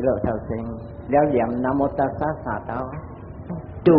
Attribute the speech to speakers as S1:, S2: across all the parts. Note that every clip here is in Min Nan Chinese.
S1: 落頭先，了念南無達薩三兜，two。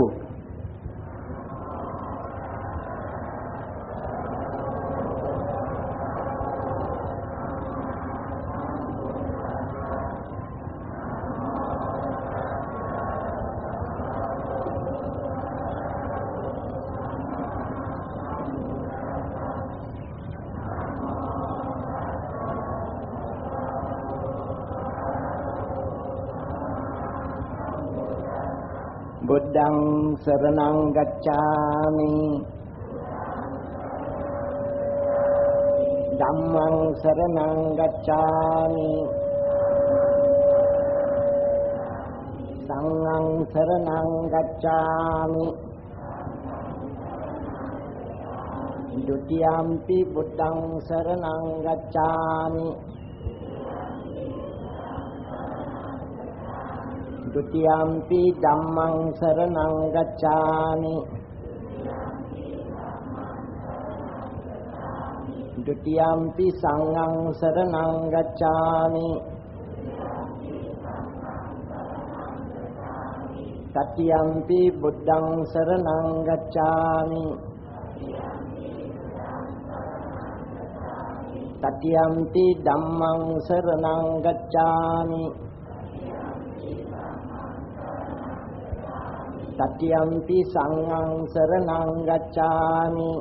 S1: බුද්ධං සරණං ගච්ඡාමි, ධම්මං සරණං ගච්ඡාමි, සංඝං සරණං ගච්ඡාමි. ဒုတိယံපි බුද්ධං සරණං ගච්ඡාමි, ဒုတိယံපි ධම්මං සරණං ගච්ඡාමි, ဒုတိယံපි සංඝං සරණං ගච්ඡාමි, තතියම්පි බුද්ධං සරණං ගච්ඡාමි, තතියම්පි ධම්මං සරණං ගච්ඡාමි, තතියම්පි සංඝං සරණං ගච්ඡාමි.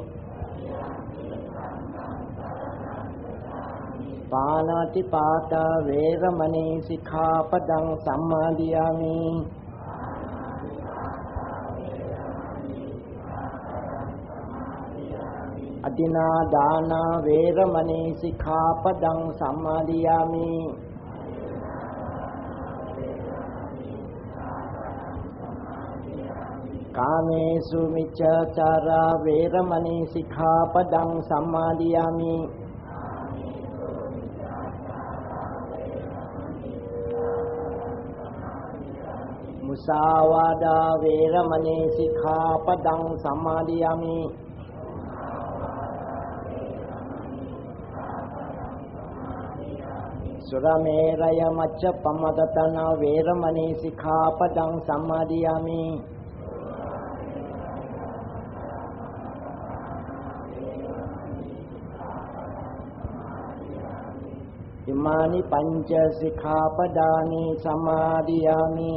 S1: පාණාති පාතා වේරමණී සික්ඛාපදං සම්මාදියාමි. අදිනා දානා වේරමණී සික්ඛාපදං සම්මාදියාමි. කාමේසු මිච්ඡාචාරා වේරමණී සික්ඛාපදං සම්මාදියාමි. මුසාවාදා වේරමණී සික්ඛාපදං සමාදියාමි. සුරමේරය මච්ච පමදතන වේරමණී සික්ඛාපදං සමාදියාමි. ඉමානි පංච සික්ඛාපදානි සමාදියාමි.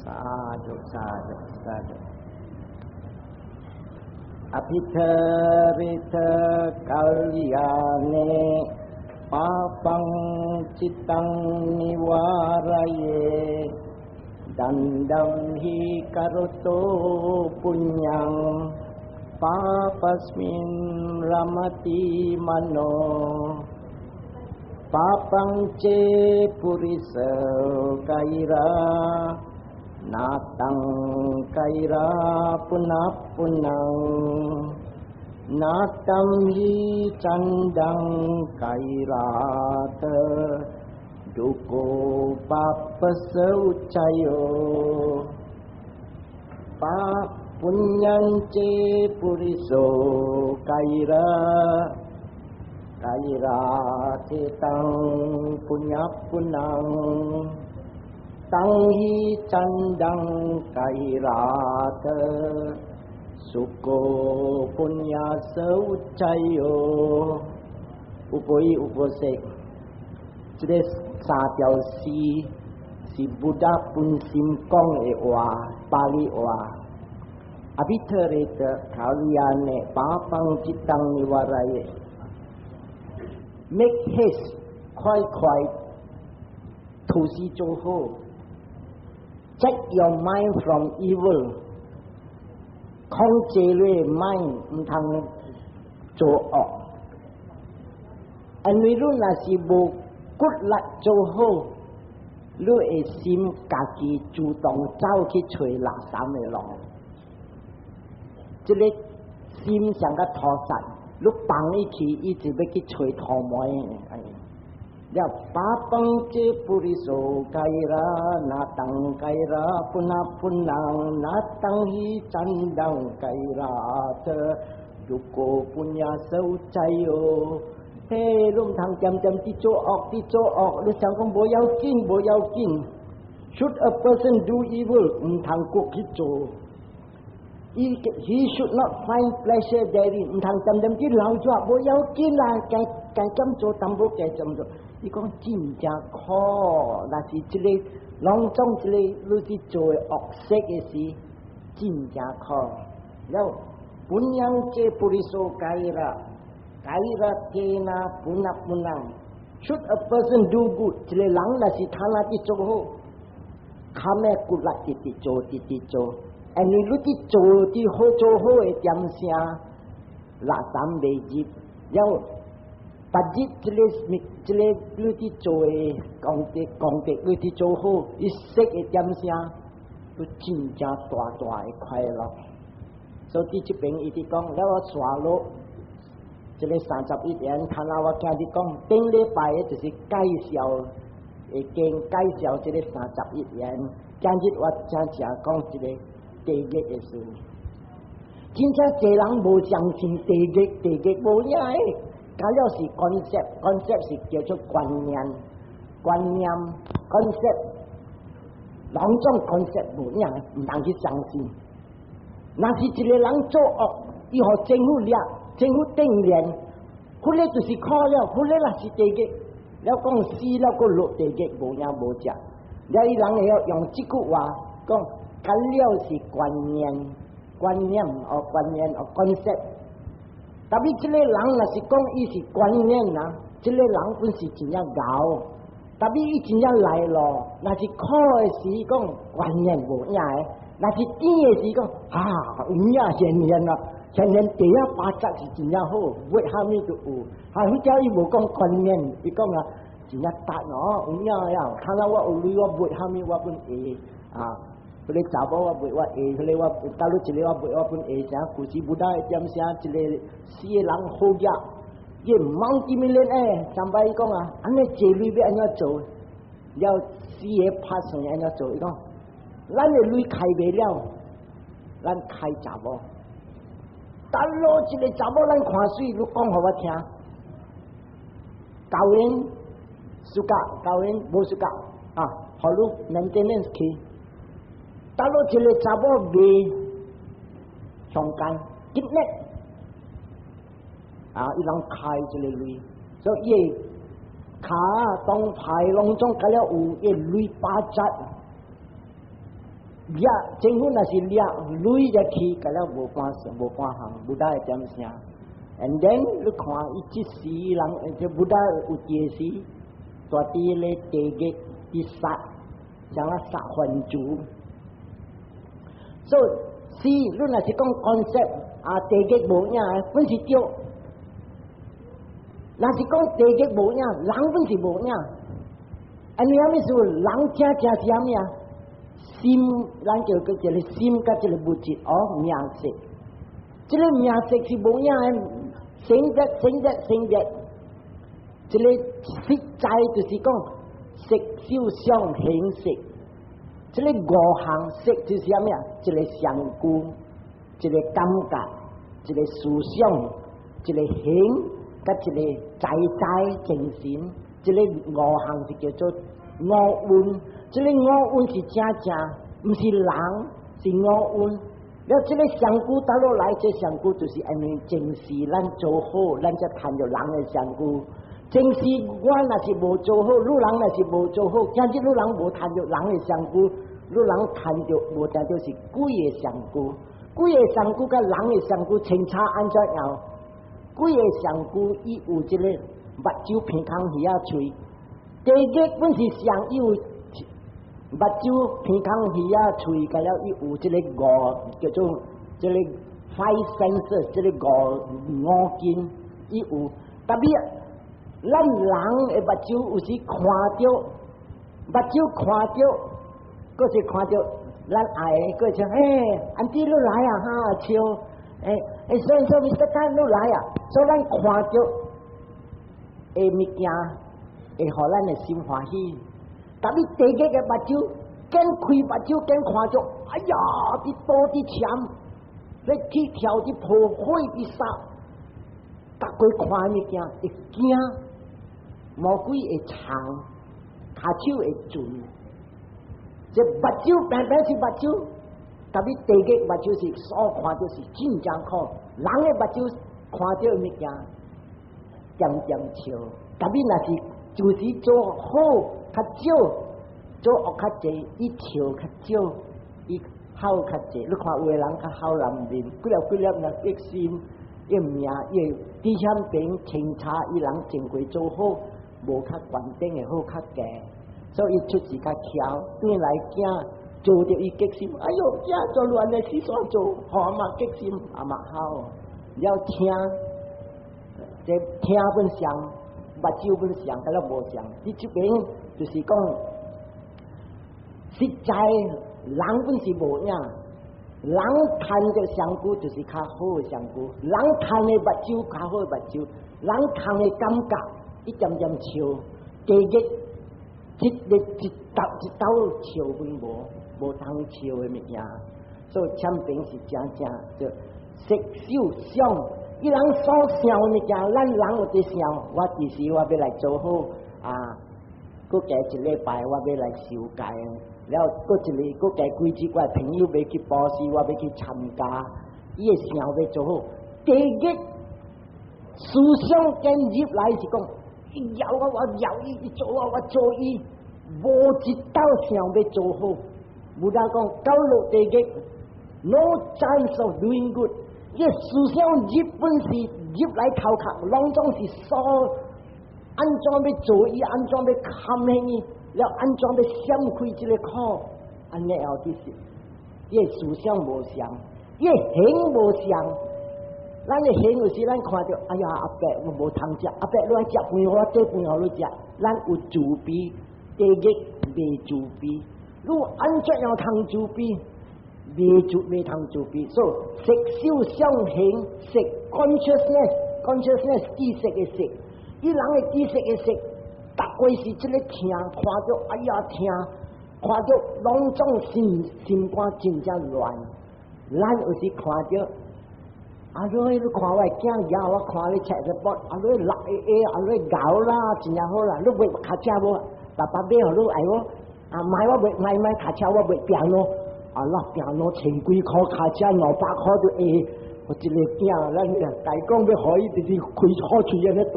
S1: සාදු සාදු සාදු. අභිථරිත කල්යානේ පාපං චිත්තං නිවාරයේ, දණ්ඩම් හි කරතෝ පුඤ්ඤං පාපස්මින් රමති මනෝ. පාපං චේ පුරිස කෛරා නාතං කෛරා පුනප්පුනං, නාතම් හි චණ්ඩං කෛරාත දුකෝ පප්පස උච්චයෝ. පා පුඤ්ඤං චේ පුරිසෝ කෛරා කෛරා තං පුඤ්ඤප්පුනං, තං හි චණ්ඩං කෛරාත සුඛෝ පුඤ්ඤාස උච්චයෝ. 有悲有無說，這个三條詩是 Buddha 本身講的話，巴利話。阿毗陀羅的考利亞呢，八方จิตังนิวาราย make haste 快快吐事做好，check your mind from evil，控制你 mind 毋通做惡。因為你若是無骨力做好，你的心家己主動走去揣垃圾的路。這個心像個土沙，你放伊去，伊就欲去揣土糜。了 Pāpaṃ ca puriso kāyerā nataṃ kāyerā punappunaṃ nataṃ hi candaṃ kāyerātha dukkho puññassa uccayo。嘿，你毋通恬恬佇做惡，佇做惡，你想講無要緊，無要緊。Should a person do evil，毋通閣去做。He should not find pleasure therein，毋通恬恬佇流汗，無要緊啦，加加減做淡薄，加減做。伊講真正苦，若是這个攏總這个你去做惡色的事，真正苦。了，puññaṃ ca puriso kāyerā, kāyerā tena punappunaṃ. Should a person do good，一个人若是他若佇做好，較咩骨力直直做，直直做。因為你佇做佇好做好的點聲，垃圾袂入，了。別日這个物，這个你佇做的功德，功德你佇做好，伊識的點聲，你真正大大的快樂。所以佇這邊伊佇講，了我紲落，這个三十一言，頭仔我今日講，頂禮拜的就是介紹，會經介紹這个三十一言。今日我正正講一个地獄的事。真正濟人無相信地獄，地獄無影的。假了是 concept，concept 是叫做觀念，觀念 concept，兩種 concept 無影，毋通去相信。若是一个人做惡，伊予政府掠，政府定連，彼个就是苦了，彼个若是地獄，了講死了，閣落地獄無影無跡。了伊人會曉用這句話講，假了是觀念，觀念哦，觀念哦，concept。Tapi 這个人若是講伊是觀念啊，這个人本是真正𠢕，tapi 伊真正來咯，若是苦的時講觀念無影的，若是甜的時講啊有影現現啊，現現第一八則是真正好，買啥物都有。啊，彼只伊無講觀念，伊講啊真正達哦，有影呀，看到我有鐳，我買啥物我本會啊。彼个查某我賣我會，彼个我倒落一个我賣我本會，啥故事 Buddha 點聲一个四个人好額，伊 multi-millionaire，上擺伊講啊，按呢濟鐳欲按怎做？了四个拍算按怎做？伊講，咱的鐳開袂了，咱開查某。倒落一个查某咱看媠，你講予我聽。𠢕緣 suka，𠢕緣無 suka 啊，予你 maintenance 去。倒落一个查某賣強姦，激烈啊！伊人開這个鐳，所以伊卡當牌攏總甲了有伊鐳八折，掠政府若是掠鐳入去，甲了無半無半項，Buddha 會點聲？And then 你看伊這世人，這 Buddha 有一個時，蹛佇咧地獄佇殺，像啊殺番薯。所以，是你若是講 concept 啊，地獄無影，本是對。若是講地獄無影，人本是無影。因為啥物事？人正正是啥物啊？心，咱叫做一个心，佮一个物質哦，名色。這个名色是無影的，生滅、生滅、生滅。這个實在就是講色、受、想、行、識。這个五項色就是啥物啊？一个相顧，一个感覺，一个思想，一个行，佮一个在在精神。這个五項是叫做五蘊。這个五蘊是正正，毋是人，是五蘊。了，這个相顧倒落來，這相顧就是因為前世咱做好，咱才趁著人的身軀。前世我若是無做好，汝人若是無做好，今日汝人無趁著人的身軀，汝人趁著無定著是鬼的身軀。鬼的身軀佮人的身軀相差按怎樣？鬼的身軀伊有這个目睭鼻孔耳仔喙，地獄本是上伊有目睭鼻孔耳仔喙，佮了伊有這个五叫做這个 five senses，這个五五根伊有，tapi 咱人的目睭有時看著，目睭看著，閣是看著咱愛的，閣是嘿，auntie 你來啊哈笑，欸欸，所以說 Mr. Tan 你來啊，所以咱看著的物件會會予咱的心歡喜。但你地獄的目睭，見開目睭，見看著，哎呀！佇刀佇鉗，咧鐵條佇破火佇殺，逐個看物件會驚，魔鬼會藏，跤手會準。這目睭平平是目睭，但你地獄目睭是所看著是真正苦。人的目睭看著物件，點點笑。但你若是就是做好較少，做惡較濟，伊笑較少，伊哭較濟。你看有的人較好人面，幾粒幾粒若激心，伊命伊佇遐邊清查伊人前過做好，無較懸頂的好較低，所以出事較巧，轉來囝做著伊激心，哎喲，囝做亂的死煞做，予阿媽激心，阿媽哭。了聽，這聽本相，目睭本相，佮了無相。佇這邊就是講，實在人本是無影，人趁著身軀就是較好的身軀，人趁的目睭較好的目睭，人趁的感覺一點點笑，地獄一日一斗一斗笑本無，無通笑的物件，所以禪平是正正就色受想，伊人所想的物件，咱人有佇想，我其實我欲來做好啊，閣加一禮拜我欲來受戒，了閣一個閣加幾日，我朋友欲去布施，我欲去參加，伊會想欲做好。地獄思想跟入來是講，伊枵我，我枵伊，伊做我，我做伊，無一道想欲做好。Buddha 講到落地獄，no chance of doing good。伊思想入本是入來頭殼，攏總是說按怎欲做伊，按怎欲堪伊，了按怎欲閃開這個苦，按呢後就是伊思想無相，伊行無相。咱的行有時咱看著，哎呀，阿伯我無通食，阿伯你愛食飯，我這飯予你食。咱有慈悲，地獄袂慈悲。你按怎樣通慈悲？袂慈袂通慈悲。所以色受想行識 consciousness，consciousness 知識的識，伊人的知識的識，逐過是這個疼，看著哎呀疼，看著攏總心心肝真正亂。咱有時看著。阿你你看我的囝攑，我看你切一搏，阿你六個下，阿你𠢕啦，真正好啦。你袂跤車無？爸爸買予你愛無？啊，買我袂買買跤車，我袂ピアノ。啊，那ピアノ千幾箍，跤車200箍就會。我一個囝，咱大講欲予伊，就是開好喙按呢大。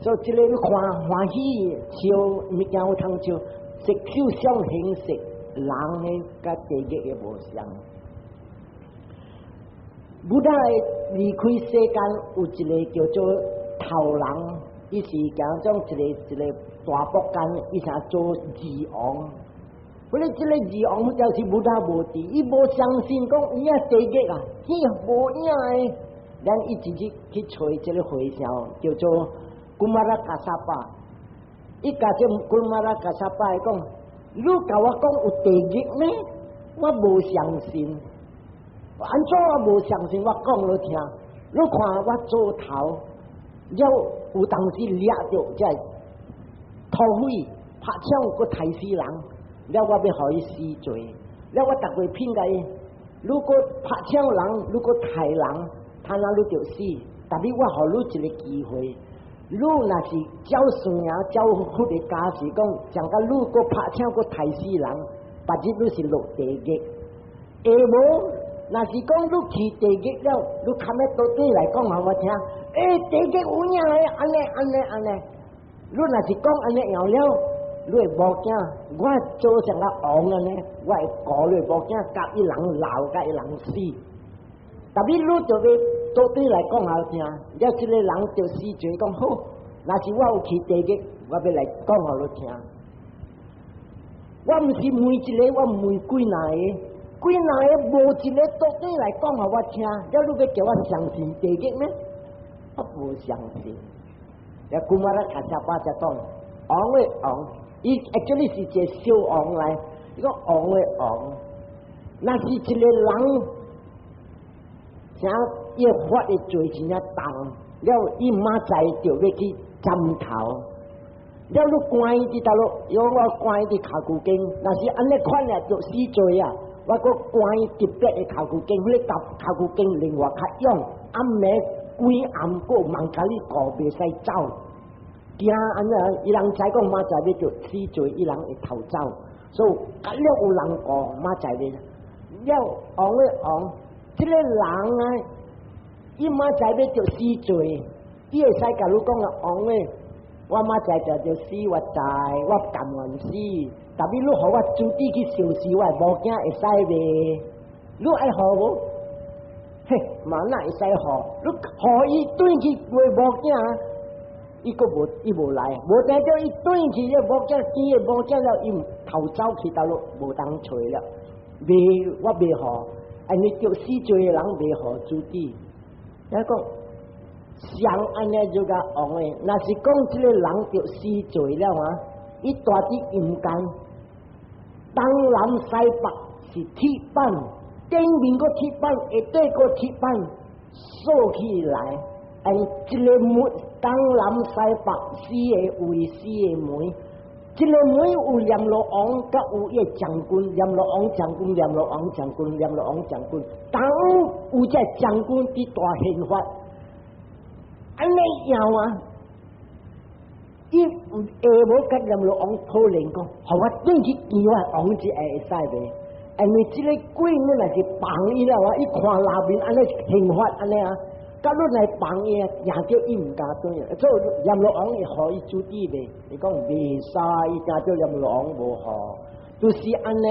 S1: 所以這個你看歡喜笑，物件有通笑，色受想行識，人呢佮地獄的無相。Buddha 離開世間有一個叫做頭人，伊是講種一個一個大僕間，伊想做二王。本來這個二王就是 Buddha 無佇，伊無相信講有影地獄啊，伊無影的。咱一直去去揣這個和尚，叫做 Kumara Kassapa。伊共這 Kumara Kassapa 講，你共我講有地獄咩？我無相信。按怎我無相信？我講予聽，你看我做頭，了有當時掠著這土匪拍槍閣刣死人，了我欲予伊死罪，了我逐個騙共伊。如果拍槍人，如果刣人，他那你就死。但是我予你一個機會，你若是照算啊，照佛的教示講，像甲你閣拍槍閣刣死人，別日你是落地獄。下無，若是講你去地獄了，你較欲倒轉來講予我聽，欸，地獄有影的，按呢按呢按呢。你若是講按呢樣了，你的某囝，我做像個王按呢，我會顧你的某囝，共伊人鬧，共伊人死。但是你就欲倒轉來講予我聽，了這個人就死罪講好，若是我有去地獄，我欲來講予你聽。我毋是問一個，我問幾若個。幾若個無一個倒轉來講予我聽，了你欲叫我相信地獄咩？我無相信。了 Kumara Kassapa 才講，王的王，伊 actually 是一個小王來，伊講王的王，若是一個人，啥伊犯的罪真正重，了伊明仔載就欲去斬頭，了你關佇佗落，有我關佇跤龜間，若是按呢款啊，著死罪啊！我閣關特別的跤龜間，彼個跤龜間另外較勇，暗暝規暗閣茫共你顧袂使走，驚按呢，伊人知講明仔載欲著死罪，伊人會逃走，所以結了有人顧明仔載欲。了王咧王，這個人啊，伊明仔載欲著死罪，伊會使共你講啊，王咧。我明仔載就著死，我知，我甘願死。但是你予我主治去受死，我的某囝會使袂？你愛予無？嘿，嘛哪會使予？你予伊轉去陪某囝，伊閣無，伊無來，無代表伊轉去，個某囝見個某囝了，伊逃走去佗落無通揣了。袂，我袂予，因為著死罪的人袂予主治。伊講。像按呢就共王的，若是講這個人著死罪了啊，伊蹛佇陰間，東南西北是鐵板，頂面閣鐵板，下底閣鐵板，鎖起來，按這個門東南西北四個位四個門，這個門有閻羅王，佮有伊個將軍，閻羅王將軍，閻羅王將軍，閻羅王將軍，當有這將軍佇大現法。按呢樣啊！伊下無佮閻羅王討論講，予我轉去見我王一下會使袂？因為這個鬼你若是放伊了啊，伊看內面按呢刑法按呢啊，佮你來放伊啊，驚著伊毋敢轉。所以閻羅王會予伊主治袂？伊講袂使，伊驚著閻羅王無予。就是按呢，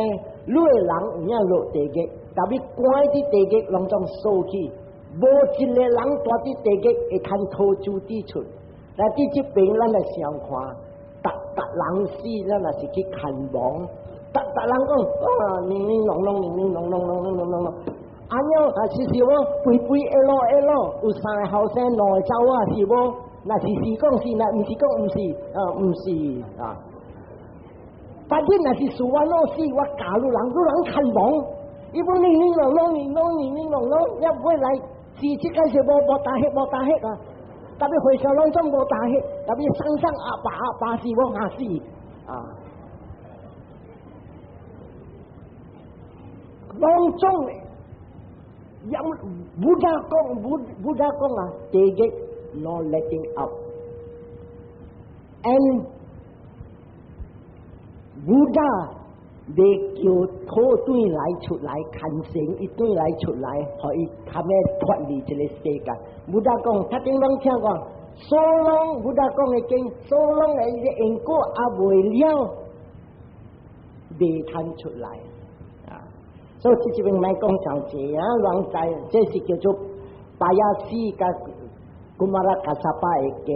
S1: 你的人有影落地獄，但欲關佇地獄攏總鎖起。無一個人蹛佇地獄會通討主治出。來佇這邊，咱來想看，逐逐人死，咱若是去牽亡，逐逐人講啊，零零瑯瑯，零零瑯瑯，瑯瑯瑯瑯瑯，按呢啊，是是無？肥肥一路一路，有三個後生，兩個查某是無？若是是講是，若毋是講毋是，啊，毋是啊。反正若是事我老死，我教汝人，汝人牽亡，伊講零零瑯瑯，零瑯零零瑯瑯，也袂來。是這個是無無大血無大血啊！特別和尚攏總無大血，特別桑桑阿爸阿爸是無下死啊！攏總有 Buddha 講，Buddha 講啊，地獄 no letting up，and Buddha 袂叫討轉來出來，牽繩伊轉來出來，予伊較欲脫離這個世界。Buddha 講，頭頂攏聽講，so long，Buddha 講的經，so long 的因果猶未了，袂通出來啊。所以這這邊莫講上濟啊，人知這是叫做巴亞斯佮 Kumara Kassapa 的經，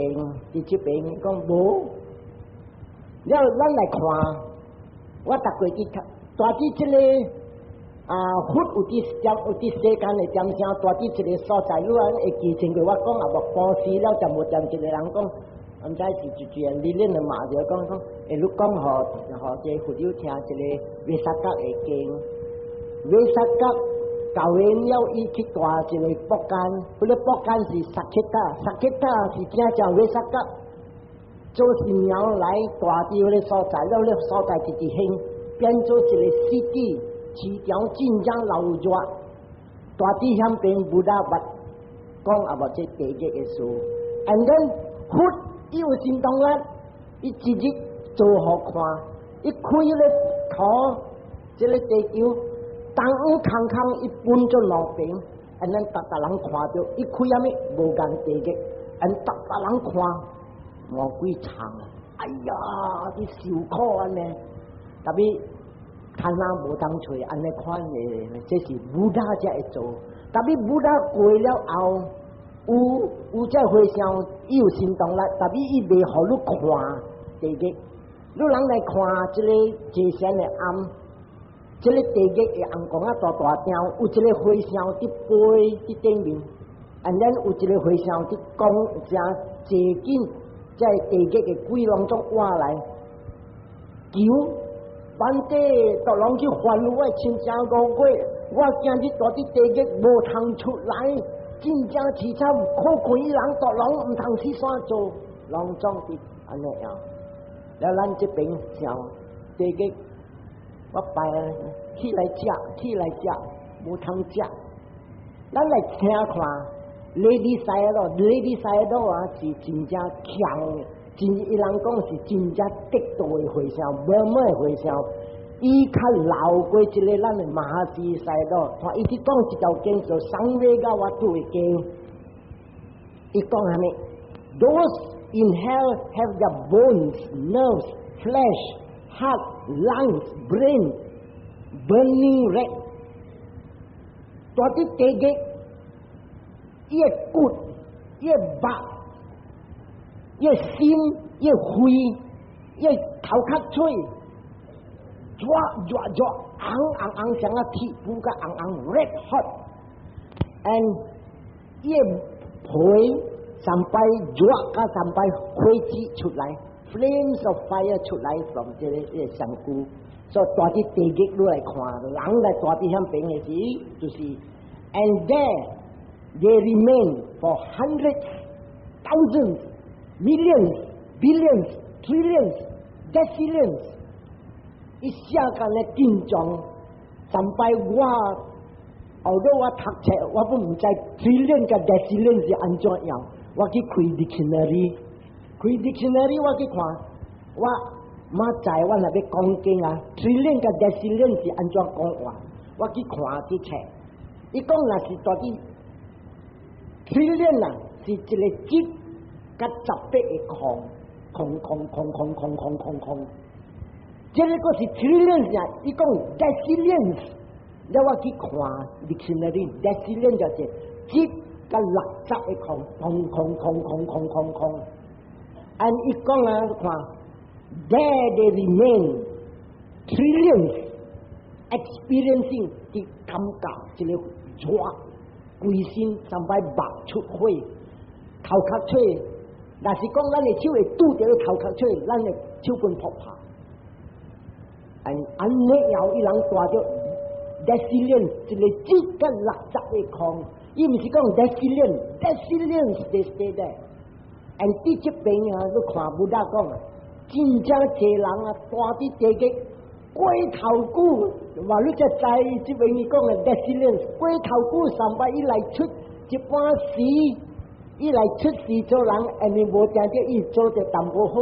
S1: 佇這邊講無。了，咱來看。我逐過去看，蹛佇這個啊，佛有佇點有佇世間的點聲，蹛佇這個所在，你會記清過我講啊無？布施了就無點一個人講，毋知是一句你恁的嘛就講講，會你講予予這個佛友聽一個 Visakha 的經，Visakha 教完了，伊去蹛一個木間，彼個木間是 Saketa，Saketa 是正正 Visakha。做新娘來蹛佇彼個所在，了彼個所在直直興，變做一個 city，市場真正鬧熱。蹛佇遐邊 Buddha 捌講啊無這地獄的事，and then 佛伊有神通力，伊一日做予看，伊開彼個土，這個地球，東遠空空伊分做兩邊，and then 逐逐人看著，伊開啥物無間地獄，and 逐逐人看。魔鬼藏啊！哎呀，你受苦按呢，特別貪婪無當揣按呢款的，這是 Buddha 才會做。特別 Buddha 過了後，有有這和尚，伊有神通力，特別伊袂予你看地獄。你人來看這個坐禪的庵，這個地獄的尪公仔大大張，有一個和尚佇飛佇頂面，and then 有一個和尚佇講誠坐緊。這地獄的鬼攏總活來求，反正逐攏去還我親情五月，我今日蹛佇地獄無通出來，真正凄慘，苦困伊人，逐攏毋通去煞做，攏總佇按呢樣。了咱這邊想地獄，我拜起來食，起來食，無通食。咱來聽看，Ledi Sayadaw，Ledi Sayadaw 啊是真正強，真伊人講是真正得道的和尚，無麼的和尚。伊較老過一个咱的 Mahasi Sayadaw，看伊去講一條經做 Saṅvegavatthu 的經，伊講啥物？Those in hell have their bones, nerves, flesh, heart, lungs, brain burning red。蹛佇地獄，伊的骨、伊的肉、伊的心、伊的肺、伊的頭殼喙，熱熱熱，紅紅紅，像啊鐵布甲紅紅 red hot，and 伊的皮三擺熱甲三擺火舌出來，flames of fire 出來 from 這个這个身軀，所以蹛佇地獄你來看，人來蹛佇遐邊的時，就是，and there they remain for hundreds, thousands, millions, billions, trillions, decillions。伊寫甲咧緊張，三擺我後尾我讀冊，我閣毋知 trillion 佮 decillion 是按怎樣，我去開 dictionary，開 dictionary 我去看，我明仔載我若欲講經啊，trillion 佮 decillion 是按怎講話，我去看這冊，伊講若是蹛佇 trillion 啊，是一個一佮18個空，空空空空空空空空。這个閣是 trillion 啊，伊講 decillions，了我去看 dictionary，decillion 就是一佮60個空，空空空空空空空。And 伊講啊，看 there they remain trillions experiencing 的感覺，這个熱，規身三擺肉出火，頭殼吹，若是講咱的手會拄著頭殼吹，咱的手棍撲拍。按呢後伊人蹛著 decillion 一个一佮60個空，伊毋是講 decillion，decillions they stay there。And 佇這邊啊，你看 Buddha 講啊，真正濟人啊，蹛佇地獄過頭久，話你才知這邊伊講的 decillions 過頭久三擺伊來出一半時，伊來出世做人，因為無定著伊做得淡薄好。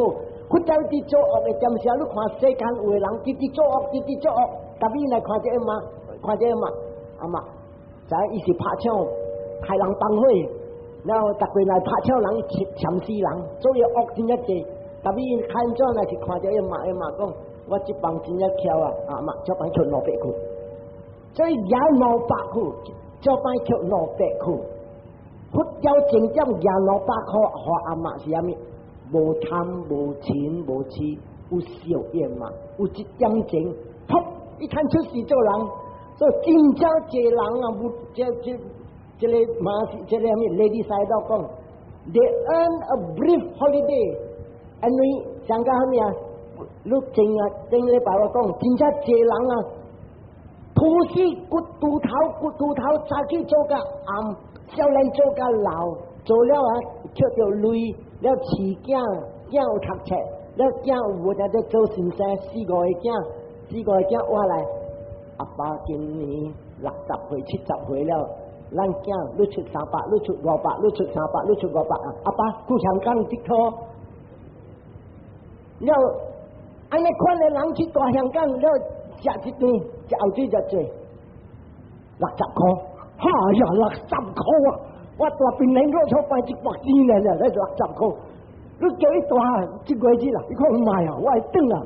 S1: 佛教佇做惡的點時，你看世間有的人直直做惡，直直做惡，特別來看這個媽，看這個媽，阿媽，知伊是拍槍，開人幫會，然後逐個來拍槍人攕死人，所以惡真正濟。特別伊看怎若是看這個媽，阿媽講，我這幫真正巧啊，阿媽這擺扣200塊，所以舉200塊，這擺扣200塊。佛教正點舉200塊，予阿媽是啥物？無貪無嗔無痴，有笑顏嘛？有一點鐘，噗！伊趁出世做人，所以真正濟人啊，無這這這个嘛是這个啥物？Ledi Sayadaw 講，They earn a brief holiday，因為上個啥物啊？你前啊頂禮拜我講，真正濟人啊，吐死骨拄頭骨拄頭，早起做甲暗，少年做甲老，做了啊，抾著鐳。了飼囝，囝有讀冊，了囝有無在做先生，四五個囝，四五個囝活來。阿爸今年60歲、70歲了，咱囝你出300，你出五百，你出三百，你出五百啊！阿爸去香港佚佗，了按呢款的人去大香港了，食一頓，食後水食濟，六十箍，哈呀，六十箍啊！我蹛檳榔落厝擺一百錢呢，咧六十箍，你叫伊蹛一月子啦，伊講毋愛啊，我愛轉啊，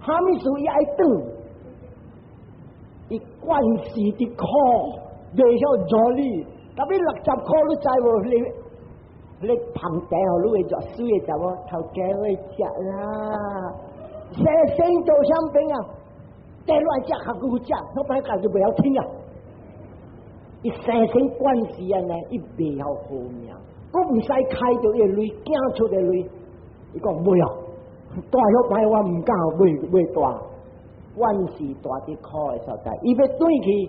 S1: 啥物事伊愛轉，伊慣勢佇苦，袂曉處理，特別六十箍你知無？你你捧茶予你會熱水的查某頭家會食啦，生生做啥物啊？茶亂食較久食，我擺家就袂曉聽啊。伊生生慣勢按呢，伊袂曉好命，閣毋使開著伊的鐳，囝出的鐳，伊講袂啊，蹛遐擺我毋敢買買蹛，慣勢蹛佇苦的所在，伊欲轉去，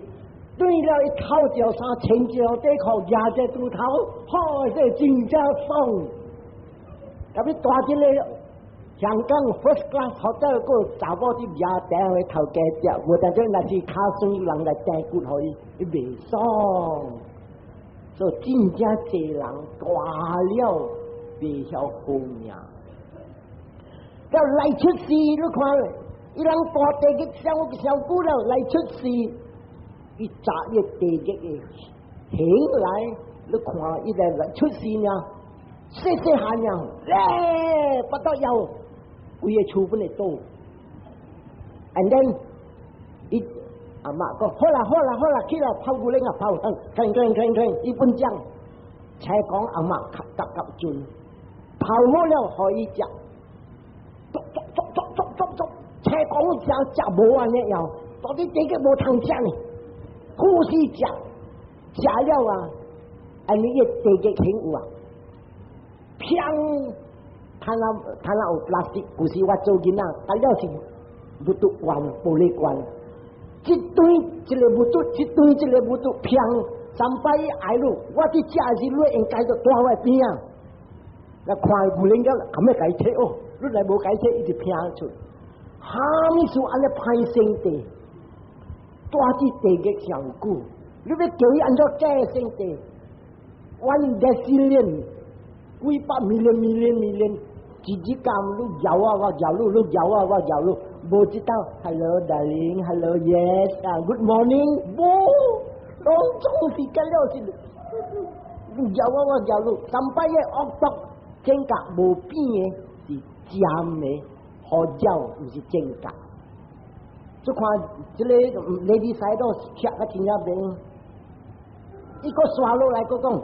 S1: 轉了伊頭一條衫，穿一條短褲，舉一個鋤頭，好，這真正爽。特別蹛這个香港 first class hotel 個查某佇舉茶予頭家食，無但這若是跤酸人來釘骨予伊，伊袂爽。所以真正濟人大了袂曉好命。到來出世你看，伊人大地獄上上久了來出世，伊查伊地獄的形來，你看伊來來出世呢，細細漢呢，咧不得了，規个厝本會倒。And then 伊阿媽講好啦好啦好啦，起來泡牛奶啊泡，吭吭吭吭，伊本講，才講阿媽較急急陣，泡好了予伊食。捉捉捉捉捉捉捉，車講食食無按呢樣，到底這個無通食呢？好死食，食了啊，按呢個地獄形有啊，砰！他那他那有 plastic，舊時我做囡仔，啊了是木တူ罐、玻璃罐，一堆一个木တူ，一堆一个木တူ，砰！三擺挨路，我佇食時，你應該就蹛我邊啊！來看牛奶了，咁欲共伊提哦，你來無共伊提，伊就拚出。啥物事按呢歹生地，蹛佇地獄上久，你欲叫伊按怎假生地？1 decillion，幾百 million million million，一日間你搖啊我搖你，你搖啊我搖你，無一道 Hello darling，Hello yes 啊 Good morning，無，攏總是結了是，你搖啊我搖你，三擺的惡毒，正覺無變的是尖的，好鳥毋是正覺。就看這个 Ledi Sayadaw 寫甲真正明，伊閣刷落來閣講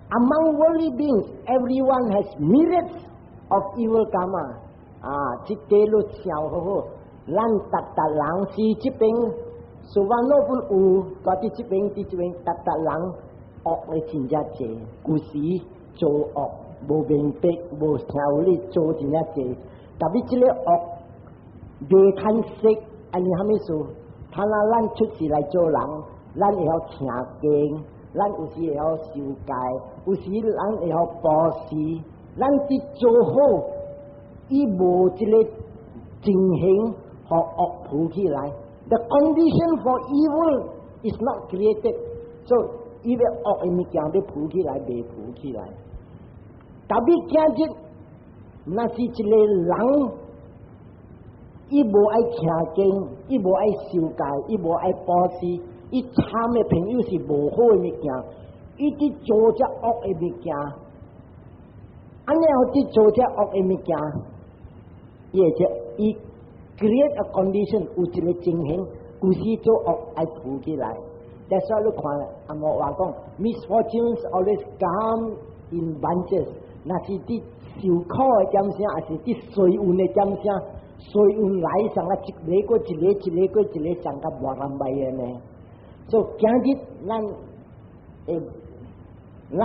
S1: ，Among worldly beings, everyone has myriads of evil karma。啊，這個你想好好，咱逐逐人是這邊，素萬老本有，佇這邊，佇這邊，逐逐人惡的真正濟，舊時做惡無明白，無聽有理做真正濟，特別這個惡袂堪識。按呢啥物事？他若咱出世來做人，咱會曉聽經，咱有時會曉受戒，有時咱會曉布施，咱佇做好，伊無這个情形，予惡浮起來。The condition for evil is not created，所以伊欲惡的物件欲浮起來，袂浮起來。特別今日，若是一个人，伊無愛聽經，伊無愛受戒，伊無愛布施，伊參的朋友是無好的物件，伊佇做這惡的物件，按呢予佇做這惡的物件，伊會這伊 create a condition 有一个情形，舊時做惡愛浮起來。That's why 你看阿摩話講，misfortunes always come in bunches。若是佇受苦的點聲，抑是佇衰運的點聲，衰運來上啊，一个過一个，一個過一個，上甲無人袂的呢。所以今日咱會，咱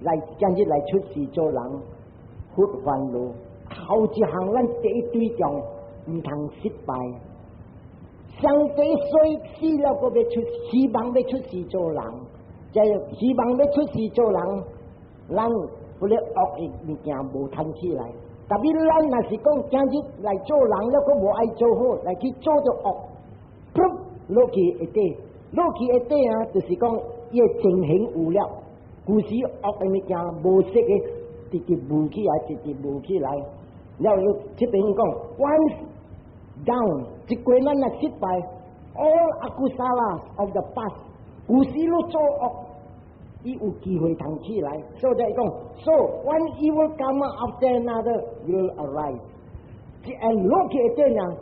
S1: 來今日來出世做人，佛煩惱頭一項，咱第一對象毋通失敗。上帝衰死了，閣欲出，希望欲出世做人，這希望欲出世做人，咱彼个惡的物件無趁起來。特別咱若是講今日來做人了，閣無愛做好，來去做著惡，噗落去下底，落去下底啊，就是講伊的情形有了，舊時惡的物件無色的，直直浮起來，直直浮起來。了後這邊講，once down，一過咱若失敗，all akusala of the past，舊時你做惡，伊有機會通起來。所以講，so one evil karma after another will arise。一按落去下底呢，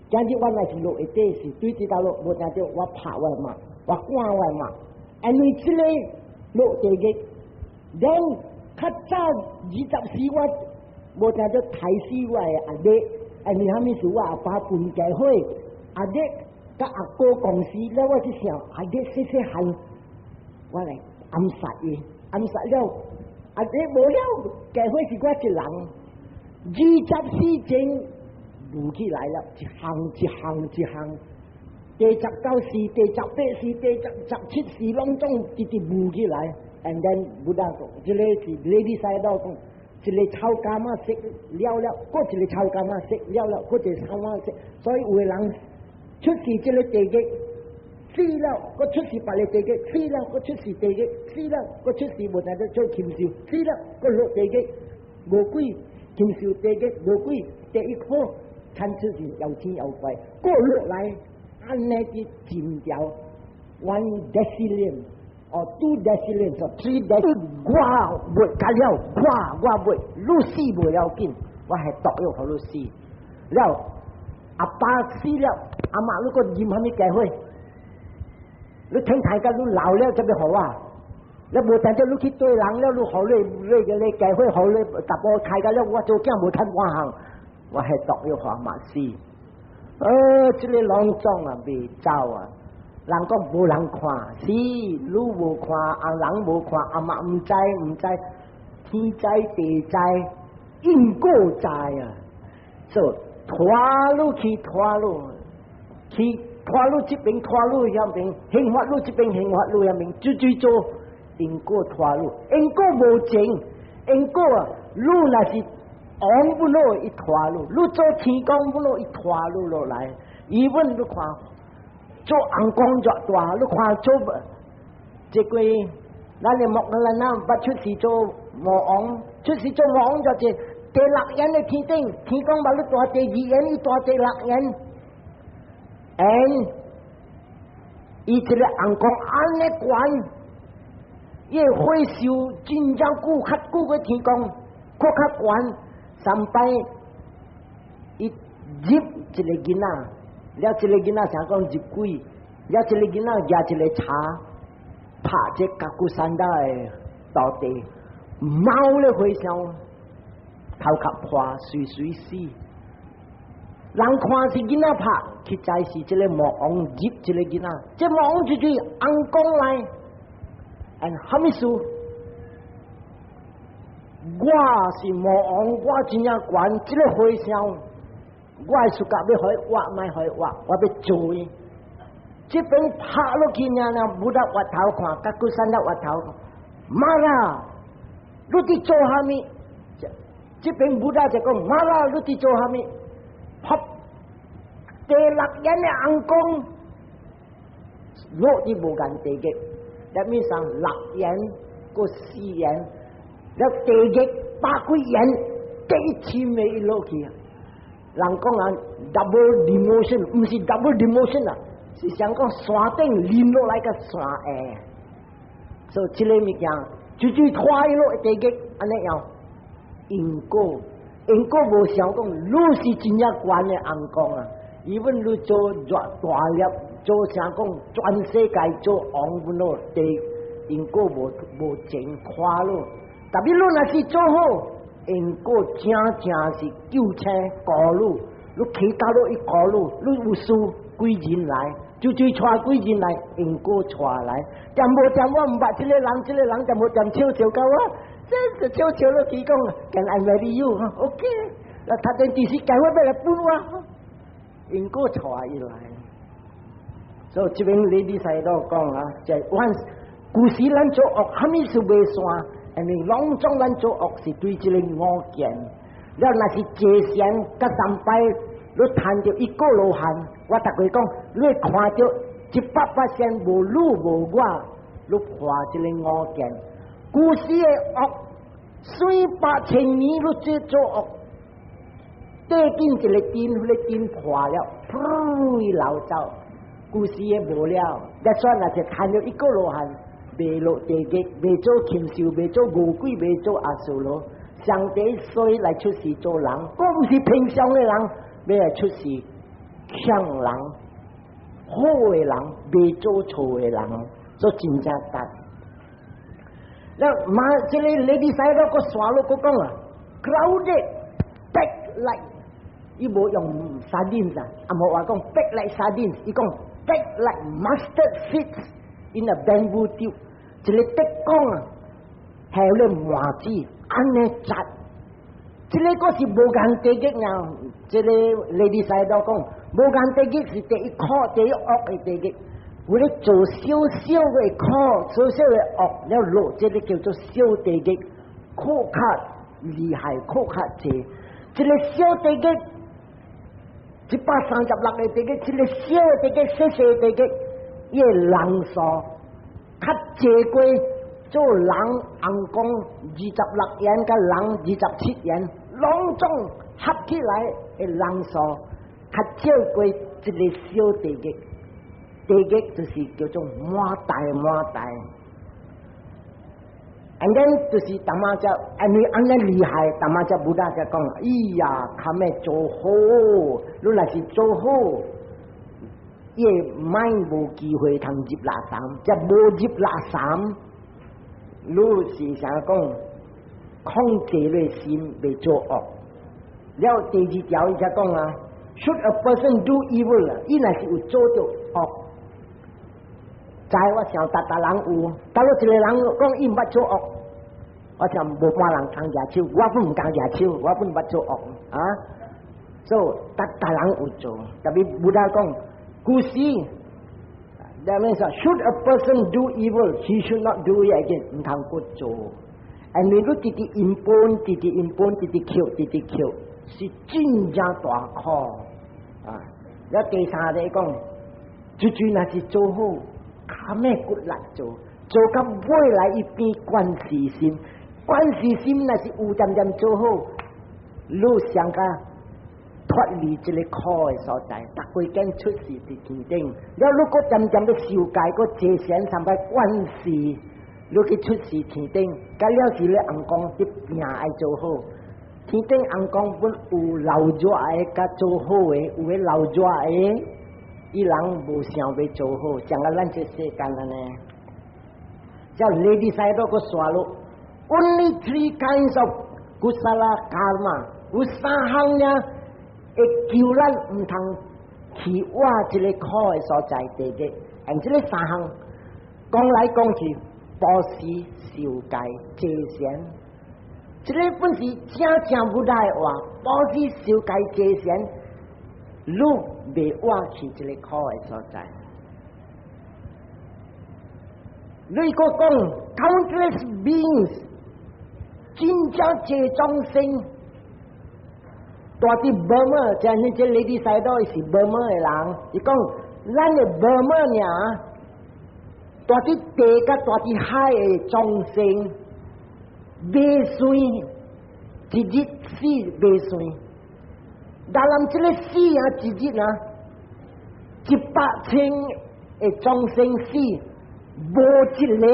S1: 今日我若是落下底，是對這條路無聽著我拍我媽，我趕我媽，因為這個落地獄，then 較早20歲我無聽著刣死我的阿弟，因為啥物事我阿爸分家伙，阿弟佮阿哥共事了，我就想阿弟細細漢，我來暗殺伊，暗殺了，阿弟無了，家伙是我一人，20歲前浮起來了，一項一項一項，第19世、第18世、第17世，攏總直直浮起來，and then Buddha 講，這个是 Ledi Sayadaw 講，一个臭柑仔食了了，閣一個臭柑仔食了了，閣一個臭柑仔食，所以有的人出世這个地獄死了，閣出世別个地獄死了，閣出世地獄死了，閣出世無但止做禽獸死了，閣落地獄餓鬼禽獸地獄餓鬼第一科，親出是又天又怪，閣落來按呢啲盡掉 one decillion，or two decillion or three decillion，我袂甲了，我袂，你死袂要緊，我係毒藥予你死。了，阿爸死了，阿媽你閣飲啥物咖啡？你聽睇甲你老了就欲予我？你無但止你去對人了，你予你你你咖啡予你淡薄開甲了，我做囝無趁半項，我係毒藥予阿媽死。這个攏總啊，袂走啊！人講無人看，是你無看，啊人無看，阿媽毋知毋知，天知地知，因果知啊！所以拖你去拖你去拖你這邊拖你遐邊，刑罰你這邊刑罰你遐邊，追追做因果拖你，因果無情，因果啊，你若是王不落伊拖你，你做天公不落伊拖你落來，伊阮你看。做尪公偌大，你看做這個，咱的目咱捌出世做魔王，出世做魔王就是第六眼的天頂，天公把你帶第二眼，伊帶第六眼，and 伊這個尪公按呢懸，伊火壽真正久，較久過天公，閣較懸，三擺伊入一個囡仔。了，這個囡仔想講入鬼，了這個囡仔舉一個叉，拍這甲骨山島的道地，貓咧和尚頭殼破，隨隨死。人看是囡仔拍，實在是這个魔王入這个囡仔，這魔王就是尪公來，and 蝦米事？我是魔王，我真正懸這个和尚。我的暑假欲予伊活，莫予伊活，我欲做伊。這邊拍落去爾爾，無得回頭看，甲骨山得回頭。媽啦，你佇做蝦米？這邊無得就講，媽啦，你佇做蝦米？拍第六眼的尪公，落佇無間地獄，入面上六眼閣四眼，了地獄百幾眼，第一千的伊落去啊！人講啊，double demotion，毋是 double demotion 啊，是想講山頂淋落來個山下，所以這个物件就就拖伊落地獄，按呢樣因果，因果無想講，你是真正懸的尪公啊！伊問你做偌大粒，做啥講全世界做王不落地，因果無無情拖你，特別你若是做好，因果正正是救星顧你，你祈禱落伊顧你，你有事幾人來，就就帶幾人來，因果帶來。掂無掂我毋捌這个人，這个人掂無掂笑笑甲我，這是笑笑落去講，Can I marry you？OK，那他陣就是計劃欲來分我，因果帶伊來。所以這邊 Ledi Sayadaw 講啊，就阮舊時咱做惡，蝦米事袂散？因為攏總咱做惡是對這个五見，了若是坐禪佮三擺，你趁著一個羅漢，我逐個講，你會看著一百巴仙無你無我，你破這个五見。舊時的惡，四百千年你這做惡，短緊一个燈，彼个燈破了，噗流走，舊時的無了，你算若是趁著一個羅漢。袂落地獄，袂做禽獸，袂做餓鬼，袂做阿修羅，上帝所以來出世做人，閣毋是平常的人，欲來出世勸人，好的人，袂做錯的人，做真正值。那嘛，這个 Ledi Sayadaw 閣紲落閣講啊，crowded packed like，伊無用 sardines 啊，啊無話講 packed like sardines，伊講 packed like mustard seeds in a bamboo tube。一个竹管啊，下咧麻子，按呢紮，這个閣是無間地獄啊！這个 Ledi Sayadaw 講，無間地獄是第一苦、第一惡的地獄。為咧做小小的苦、小小的惡，了落這个叫做小地獄，苦較厲害，苦較濟。一個小地獄，136個地獄，一個小地獄，細細地獄，伊的人數較濟過做人尪公26緣佮人27緣，攏總合起來的人數較少過一個小地獄。地獄就是叫做滿大滿大。And then 就是淡仔只，因為按呢厲害，淡仔只 Buddha 才講，哎呀，較欲做好，你若是做好，伊的 mind 無機會通入垃圾，則無入垃圾，你是啥講控制你心袂做惡。了第二條伊才講啊，Should a person do evil？伊若是有做著惡，知我想逐逐人有，假如一個人講伊毋捌做惡，我想無半人通舉手，我本毋敢舉手，我本毋捌做惡啊。所以逐逐人有做，特別 Buddha 講，古時，that means should a person do evil, he should not do it again，毋通閣做。因為你直直因本，直直因本，直直扣，直直扣，是真正大苦啊！了第三個講，最最若是做好，較欲骨力做，做到尾來伊變觀世心，觀世心若是有漸漸做好，你上較脫離這個苦的所在，逐幾間出世佇天頂，了你閣漸漸欲受戒，閣坐禪三擺觀世，你去出世天頂，甲了時你尪公啲命愛做好，天頂尪公本有老熱的，佮做好的，有的老熱的，伊人無想欲做好，像啊咱這世間按呢。叫 Ledi Sayadaw 閣煞落，Only three kinds of kusala karma，有三項爾會救咱毋通去倚這个苦的所在地獄。而這个三項講來講去，布施、受戒、坐禪，這个本是正正 Buddha 的話，布施、受戒、坐禪，你袂倚去這个苦的所在。你閣講 countless beings，真正濟眾生，蹛佇 Burma，這呢這 Ledi Sayadaw 是 Burma 的人，伊講咱的 Burma 爾，蹛佇地佮蹛佇海的眾生，袂算一日死袂算，但人這个死啊一日啊，100千的眾生死，無一个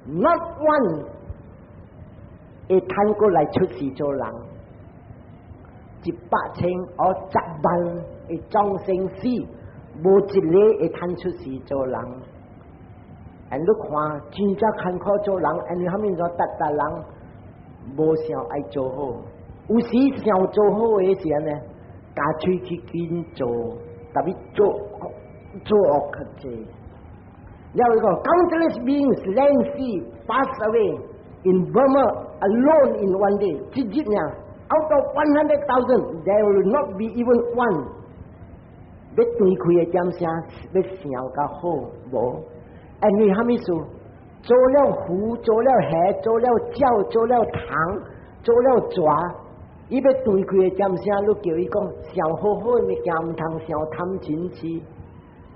S1: ，not one 會趁過來出世做人，100千或10萬的眾生死，無一个會趁出世做人。And 你看，真正艱苦做人，因為蝦米說逐逐人無想愛做好，有時想做好的時陣呢，咬喙去緊做，特別做做惡較濟。了伊講，countless beings land sea pass away in Burma alone in one day，一日爾，out of 100,000 there will not be even one。欲斷開的點聲，欲想較好無？因為蝦米事？做了魚，做了蝦，做了鳥，做了蟲，做了蛇，伊欲斷開的點聲，你叫伊講想好好的物件，毋通想貪嗔痴。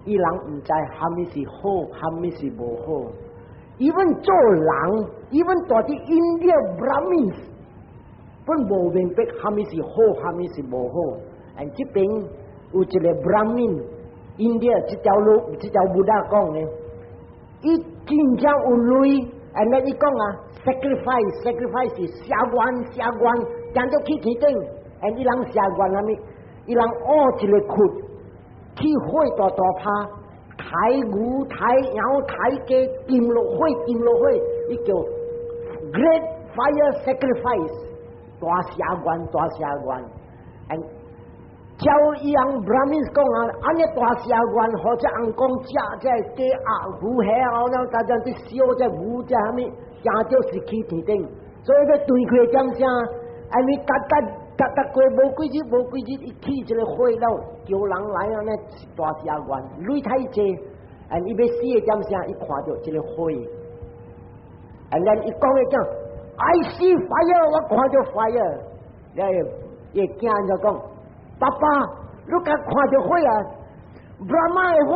S1: 伊人毋知蝦米是好，蝦米是無好。even 做人，even 蹛佇 India Brahmins，本無明白蝦米是好，蝦米是無好。And 這邊有一個 Brahmin India 這條路，這條 Buddha 講的，伊真正有鐳，and then 伊講啊，sacrifice，sacrifice 是捨願捨願，定著去天頂，and 伊人捨願蝦米？伊人挖一个窟，去火大大拍，刣牛、刣羊、刣雞，浸落火，浸落火，伊叫 Great Fire Sacrifice，大捨願，大捨願。And 照伊人 Brahmins 講啊，按呢大捨願，或者尪公食這雞鴨魚蝦哦，那大家佇燒這牛這蝦米，定著是去天頂，所以欲斷開點聲，因為逐逐逐逐過無幾日，無幾日，伊起一个火了，叫人來按呢大捨願，鐳太濟，and 伊欲死的點聲，伊看著這个火，and then 伊講的講， I see fire，我看著 fire。你伊囝就講：爸爸，你敢看著火啊？Brahma 的火，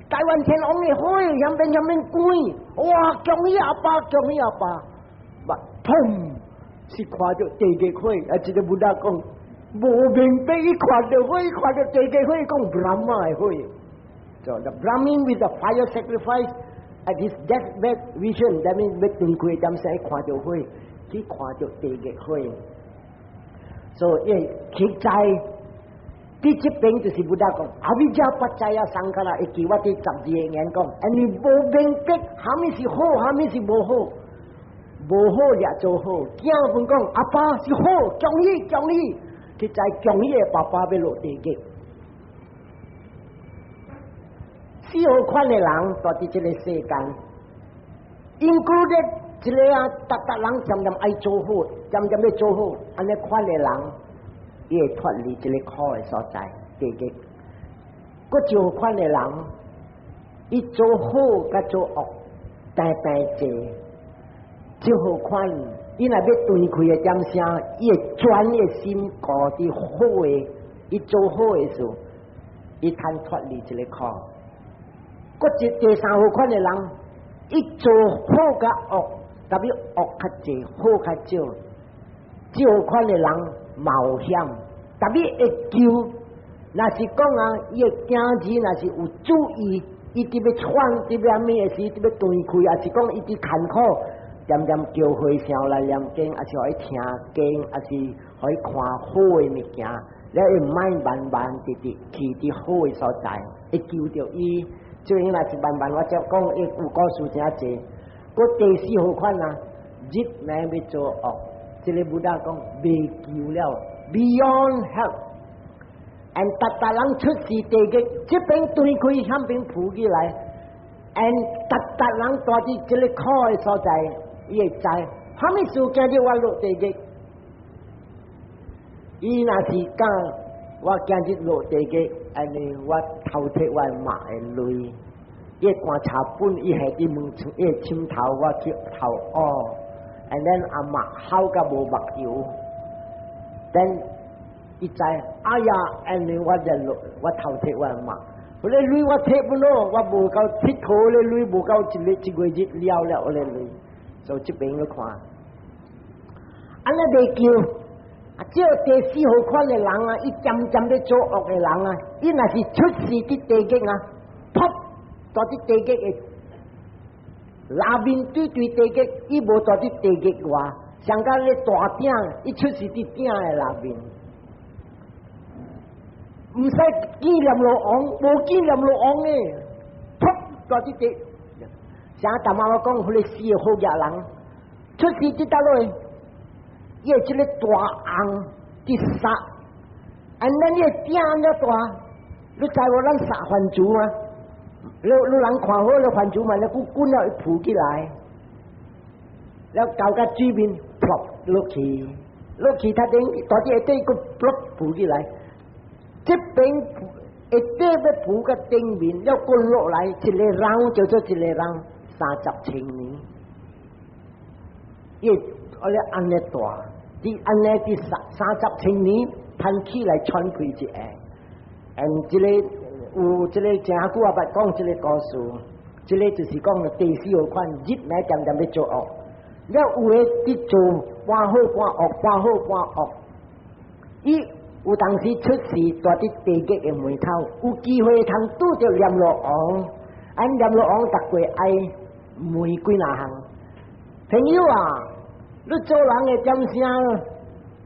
S1: 大梵天王的火，遐邊遐邊滾，哇！恭喜阿爸，恭喜阿爸！砰！是看著地獄火，啊！這個 Buddha 講無明白，伊看著火，看著地獄火，講 Brahma 的火。So the Brahmin with the fire sacrifice at his deathbed vision, that means 欲斷氣點時看著火，去看著地獄火。所以實在佇這邊就是 Buddha 講，avijjā paccayā saṅkhārā，會記我佇十二個言講，因為無明白，啥物是好，啥物是無好，無好也做好。囝問講，阿爸是好，恭喜恭喜，實在恭喜的爸爸欲落地獄。四號款的人蹛佇這個世間，included 這個啊，逐逐人漸漸愛做好，漸漸欲做好，按呢款的人，伊會脫離這個苦的所在，地獄。閣一號款的人，伊做好佮做惡，平平濟。這號款，伊若欲斷氣的點聲，伊會轉伊的心顧佇好的，伊做好的事，伊通脫離這個苦。閣一第三號款的人，伊做好佮惡，特別惡較濟，好較少。這號款的人冒險，特別會救。若是講啊，伊的囝兒若是有注意，伊佇欲喘，佇欲按怎的時，佇欲斷氣，抑是講伊佇艱苦，恬恬叫和尚來念經，抑是予伊聽經，抑是予伊看好的物件，了伊毋愛慢慢直直去佇好的所在，會救著伊。這若是慢慢我才講，伊有故事誠濟。閣第四號款啊，日暝欲做惡，這個 Buddha 講袂救了，beyond help。and 逐逐人出世地獄，這邊斷開，遐邊浮起來，and 逐逐人蹛佇這個苦的所在，伊會知，啥物事今日我落地獄。伊若是講我今日落地獄，按呢我偷提我媽的淚，伊棺材本伊下佇門窗，伊枕頭我去頭哦，and then 阿媽哭甲無目油，then 伊知，哎呀，按呢我就落，我偷提我媽，彼个鐳我提不落，我無夠鐵頭咧鐳無夠一日一個月了了，彼个鐳，所以這邊你看，按呢袂救。啊！這第四號款的人啊，伊漸漸咧做惡的人啊，伊若是出世佇地獄啊，噗，蹛佇地獄的內面對對地獄，伊無蹛佇地獄外，上甲咧大鼎，伊出世佇鼎的內面，毋使見閻羅王，無見閻羅王的，噗，蹛佇地。像大媽我講，彼個四個好額人出世佇佗落？伊會這個大甕佇殺，按咱伊個鼎了大，你知無？咱殺番薯啊？你人看好了番薯嘛？你滾滾了，伊浮起來，了搞個水面，噗落去，落去它頂，大啲下底閣噗浮起來，這邊下底欲浮個頂面，了滾落來，一個人叫做一個人30千年，伊我咧按呢大。佇按呢佇三十千年，噴起來喘氣一下，嗯，這個有這個誠久啊，捌講這個故事，這個就是講第四號款日暝漸漸欲做惡，了有的佇做半好半惡，半好半惡，伊有當時出世蹛佇地獄的門口，有機會通拄著閻羅王，按閻羅王逐過愛問幾若項，朋友啊！你做人的點聲，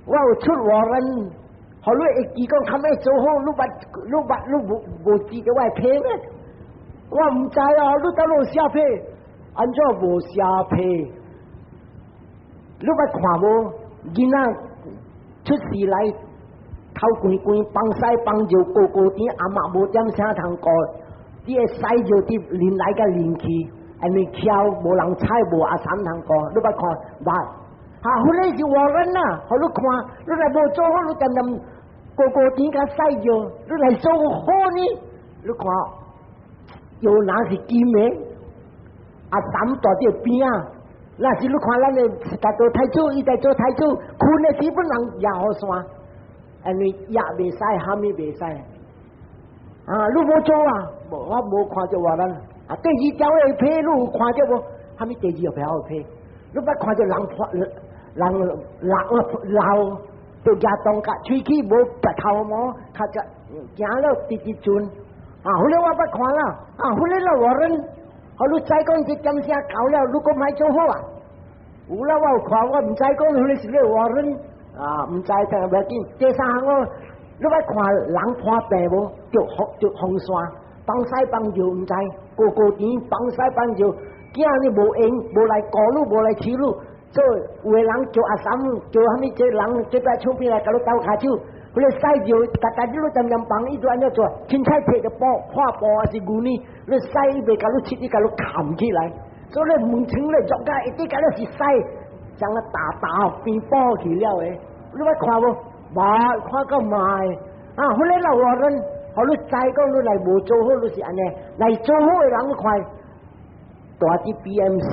S1: 我有出 warrant，予你會記講較欲做好，你捌你捌你無無記得我的批咩？我毋知啊，你倒落寫批，按怎無寫批？你捌看無？囡仔出世來頭懸懸，放屎放尿高高甜，阿媽無點聲通顧，伊會屎尿佇淋來佮淋去。因為翹無人睬，無阿嬸通顧，你捌看捌？哈，彼個是 warrant 啊，予你看，你若無做好，你恬恬高高甜共屎尿，你來做好呢？你看，有哪是金的？阿嬸蹛佇邊仔，若是你看咱的大做太祖，伊在做太祖，睏的時本人也好山，因為也袂使，蝦米袂使。啊，你無做啊？無，我無看著話咱。啊，第二條的批你有看著無？蝦米第二條的批？你捌看著人破人老老，就舉動甲喙齒無白頭毛，較只行了直直轉。啊，後來我捌看啦，啊，後來老話人，予你知講這點聲到了，你閣莫做好啊？有啦，我有看，我毋知講彼個是咧話人，啊，毋知但無要緊。第三項我，你捌看人破病無？著風著風沙，放屎放尿毋知，高高甜放屎放尿，囝你無閒，無來顧你，無來飼你，所以有的人叫阿嬸，叫啥物這人這擺唱片來共你鬥跤手，彼個屎尿，逐逐日你恬恬放，伊就按怎做？凊彩摕著布破布還是牛奶，你屎伊袂共你拭，伊共你冚起來。所以你門窗咧作甲一直共你是屎，將個大大變包去了的。你捌看無？無看到嘛的。啊，彼個老話人，予你知講你來無做好，你是按呢？來做好的人，你看，蹛佇 BMC、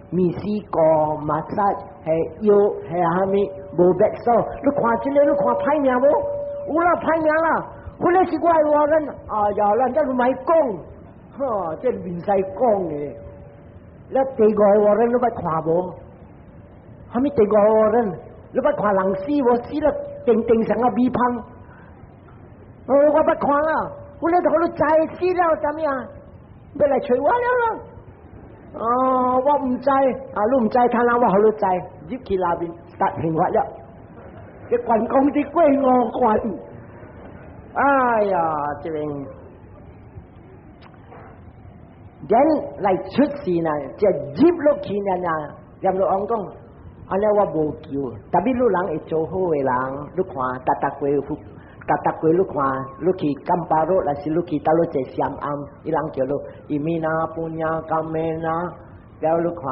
S1: 墨西哥、馬薩係藥係蝦米無白數？你看這個，你看歹命無？有啦，歹命啦！彼個是我的話人，哎呀，咱這莫講，呵，這袂使講的。你第五個話人，你捌看無？蝦米第五個話人？你捌看人死無？死了定定成個米香。哦，我捌看啦，我咧予你知死了怎樣？欲來揣我了啦。哦，我毋知，啊，你毋知，睇下我予你知，入去內面達成佛了。這關公佇過五關，哎呀，這邊。人來出世呢，就入落去呢，閻羅王講，按呢我無求，特別你人會做好的人，你看，逐逐過，逐逐過你看，你去金巴羅，還是你去佗落坐禪庵，伊人叫做อิมินา ปุญญะกัมเมนะ 了你看，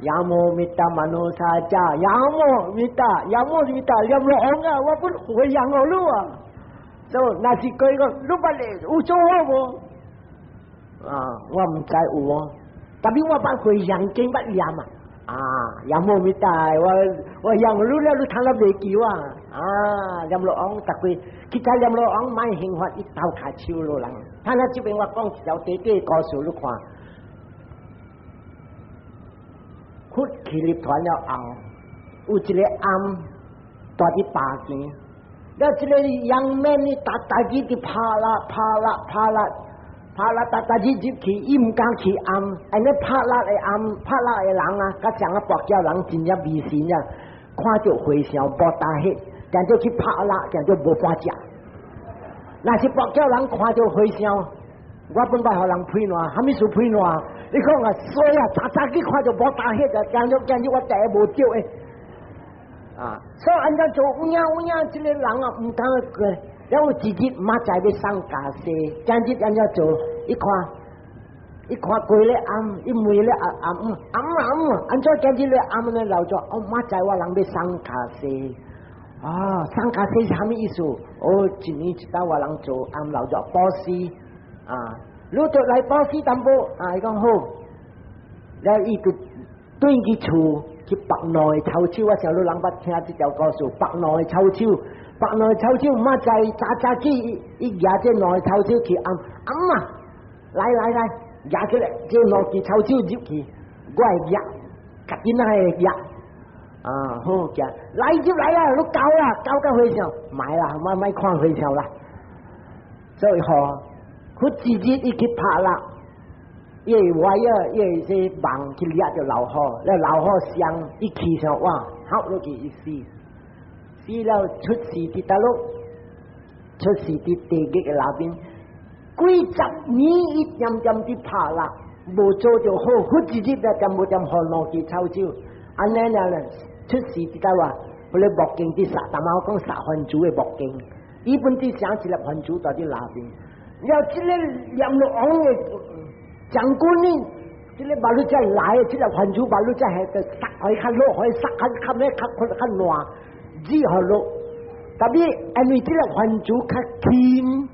S1: ยาโมมิตามนุสาจายาโมมิตายาโมมิตา閻羅王啊，我不回向予你啊，所以若是過講，你捌有做好無？啊，我毋知有哦，特別我捌回向經捌念啊，啊，閻羅彌達，我讓你了，你聽了袂求啊，啊，閻羅王逐過，其他閻羅王莫興發，伊頭跤手落人，睇下這邊我講一條短短故事，你看，佛去入團了後，有一個翁蹛佇巴邊，了這個楊面呢，逐逐日佇拍蠟拍蠟拍蠟。拍蠟逐逐日入去，伊毋敢去庵，按呢拍蠟的庵，拍蠟的人啊，佮像個跋筊人真正迷信啊，看著和尚無大血，定做去拍蠟，定做無半食。若是跋筊人看著和尚，我本捌予人批爛，蝦米事批爛？你講啊，衰啊，早早去看著無大血啊，驚咗驚咗我第一無著的。啊，所以按怎做有影有影，這個人啊，毋敢過。了有一日媽仔欲送家私，今日按怎做？伊看，伊看過咧翁，伊問咧阿阿姆，阿姆阿姆，按怎今日咧翁咧留咗？哦，媽仔我人欲送家私，啊，送家私是蝦米意思？哦，一年一擺我人做翁留咗布施，啊，你就來布施淡薄，啊，伊講好，了伊就轉去厝去縛兩个臭手，我想你人捌聽這條故事，縛兩个臭手。縛兩個臭手，媽仔早早起，伊舉這兩個臭手去翁翁啊！來來來，舉起來，這兩支臭手入去，我會舉，家己那會舉，啊好舉，來就來啦，你交啦，交到和尚，莫啦，莫莫看和尚啦。所以吼，佢一日伊去拍蠟，伊會歪啊，伊會這網去掠著老虎，了老虎傷，伊去上哇，好落去伊死。死了出世佇佗落，出世佇地獄的內邊，幾十年伊恬恬佇拍蠟，無做著好，佛一日就恬無恬予兩支臭手，按呢爾咧出世佇佗話，彼個木經佇薩達瑪講薩梵珠的木經，伊本佇寫一粒梵珠蹛佇內邊，了這個閻羅王的將軍呢，這個馬路才來，這個梵珠馬路才係就殺開較落，可以殺較較咩較較較爛。只好落，特別因為這個梵珠較輕，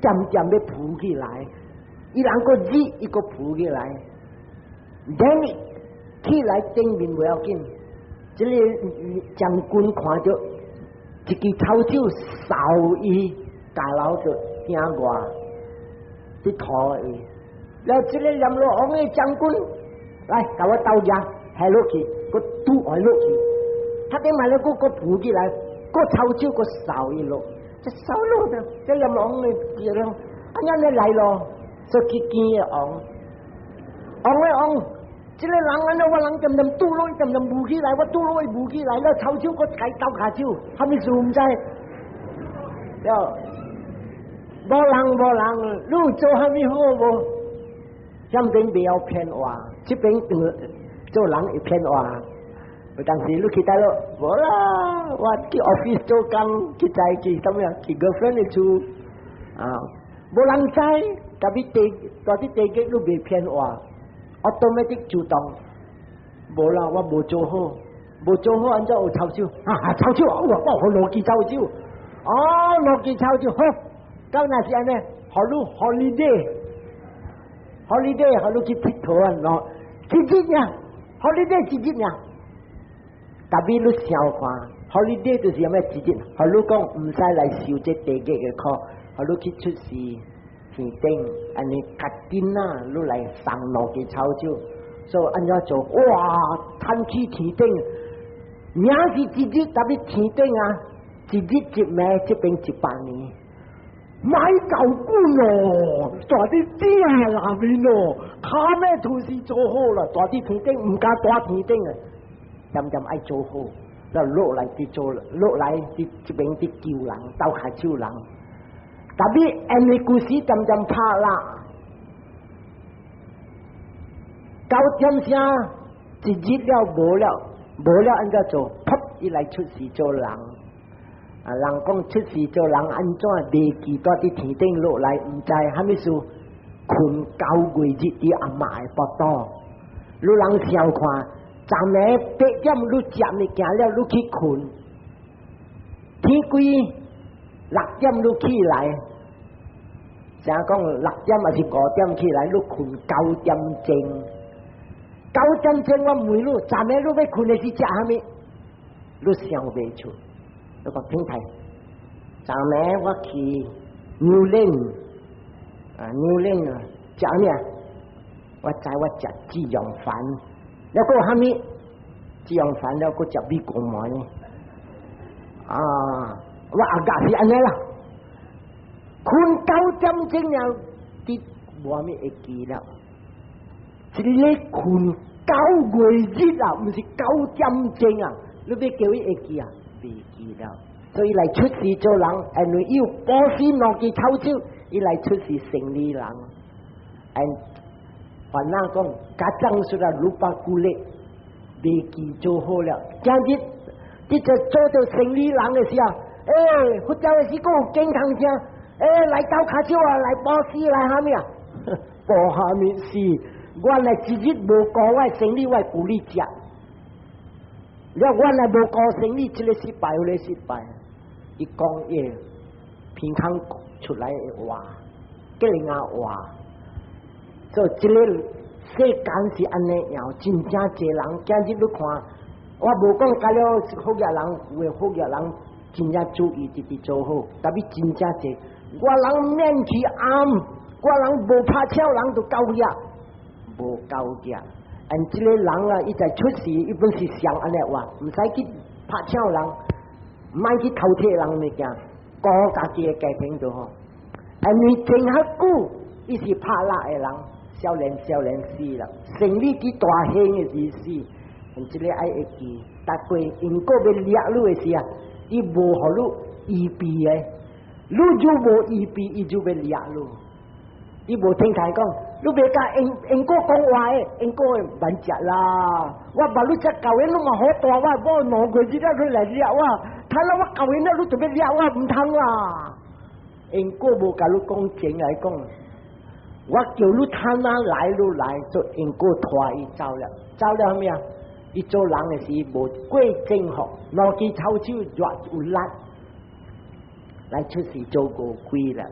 S1: 漸漸欲浮起來，伊人閣熱，伊閣浮起來。then 起來頂面袂要緊，這个將軍看著一支臭手掃伊，駕樓就驚外，佇塗伊。了這个閻羅王的將軍來，共我鬥舉，下落去，閣拄下落去，他頂埋咧，閣閣扶起來，閣臭手閣掃伊落，這掃落的，這閻羅王的講，按呢來咯，所以去見个王，王的王。這个人按呢，我人恬恬拄落，恬恬扶起來，我拄落扶起來，了臭手閣共伊鬥跤手，啥物事毋知？了，無人無人，你有做啥物好無？這邊袂曉騙話，這邊做人會騙話。有當時你去佗落，無啦，我去 office 做工，去在去啥物啊？去 girlfriend 的厝啊，無人知，特別地蹛佇地獄你袂騙話。automatic 主動，無啦，我無做好，無做好，按怎有臭手？啊，臭手啊！我我兩支臭手，哦，兩支臭手好。到若是按呢，予你 holiday，holiday，予你去𨑨迌啊，喏，一日爾，holiday 一日爾。特別你想看，holiday 就是啥物一日，予你講毋使來受這地獄的苦，予你去出世。天頂按呢較緊啊，你來送兩支臭手，所以按怎做？哇，趁去天頂，名是一日，特別天頂啊，一日一暝，這邊100年，買夠久咯，蹛佇頂內面咯，跤尾吐司做好啦，蹛佇天頂毋敢蹛天頂啊，漸漸愛做好，了落來佇做，落來佇這邊佇救人，鬥跤手人。特別因為故事漸漸拍啦，9點聲一日了無了，無了按怎做？噗！伊來出世做人。啊，人講出世做人按怎袂記蹛佇天頂落來，毋知啥物事，睏9個月佇阿嬤的腹肚。你人想看，昨暝8點你食物件了，你去睏，天光六點你起來。成講六點還是5點起來，你睏九點鐘。九點鐘我問你，昨暝你欲睏的是食啥物？你想袂出。你講聽睇，昨暝我去牛奶啊，牛奶啊，食啥物啊？我知我食滋養飯，了閣有啥物？滋養飯了閣食米糕糜。啊，我阿家是按呢啦。睏九點鐘了，佇無啥物會記了。一个睏9個月啊，毋是九點鐘啊！你欲叫伊會記啊？袂記了。所以來出世做人，因為伊有布施兩支臭手，伊來出世生理人。and 煩惱講，家長說啊，魯巴古力袂記做好了。今日你就做到生理人的時候，欸，佛教的時講有健康聲。欸，來鬥跤手啊，來布施來啥物啊？布啥物事？我若一日無顧我生理，我會顧你食。了我若無顧生理，這个失敗，彼个失敗。伊講伊鼻孔出來的話，吉人啊話，所以這个世間是按呢樣，真正濟人今日你看，我無講甲了好額人，有的好額人真正注意直直做好，特別真正濟。我人免去暗，我人無拍車人就夠額，無夠額。按這个人啊，伊在出世，伊本是想按呢話，毋使去拍車人，毋愛去偷提人物件，顧家己的家庭就好。因為真較久，伊是拍獵的人，少年少年死啦，生理去大興的時死，按這个愛會記，逐過因果欲掠你的時啊，伊無予你預備的。你就無預備，伊就欲掠你。伊無聽台講，你袂共因因果講話的，因果會免食啦。我捌你食舊年，你嘛好大，我某2個月了，你來掠我。睇了我舊年了，你就欲掠我，毋通啦。因果無共你講情來講，我叫你貪啊來，你來，做因果拖伊走了，走了啥物啊？伊做人的時無過正福，兩支臭手熱有力。來出世做餓鬼啦！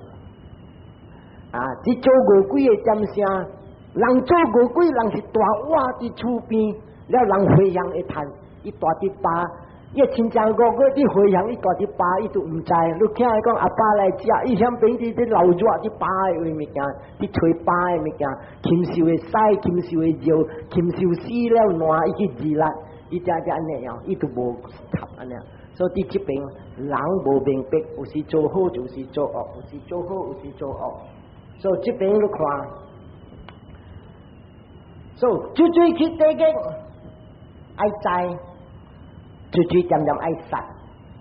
S1: 啊，這做餓鬼的點聲，人做餓鬼，人是大碗佇厝邊，了人回向會趁，伊蹛佇飽，伊親像餓鬼佇回向，伊蹛佇飽，伊都毋知。你聽伊講阿爸來食，伊響邊佇佇流熱佇飽的位物件，佇揣飽的物件，禽獸的屎，禽獸的尿，禽獸死了爛，伊去治啦，伊才才按呢樣，伊都無合按呢。所以佇這邊人無明白，有時做好，有時做惡，有時做好，有時做惡。所以這邊你看，所以追追去地獄，愛知，追追漸漸愛殺，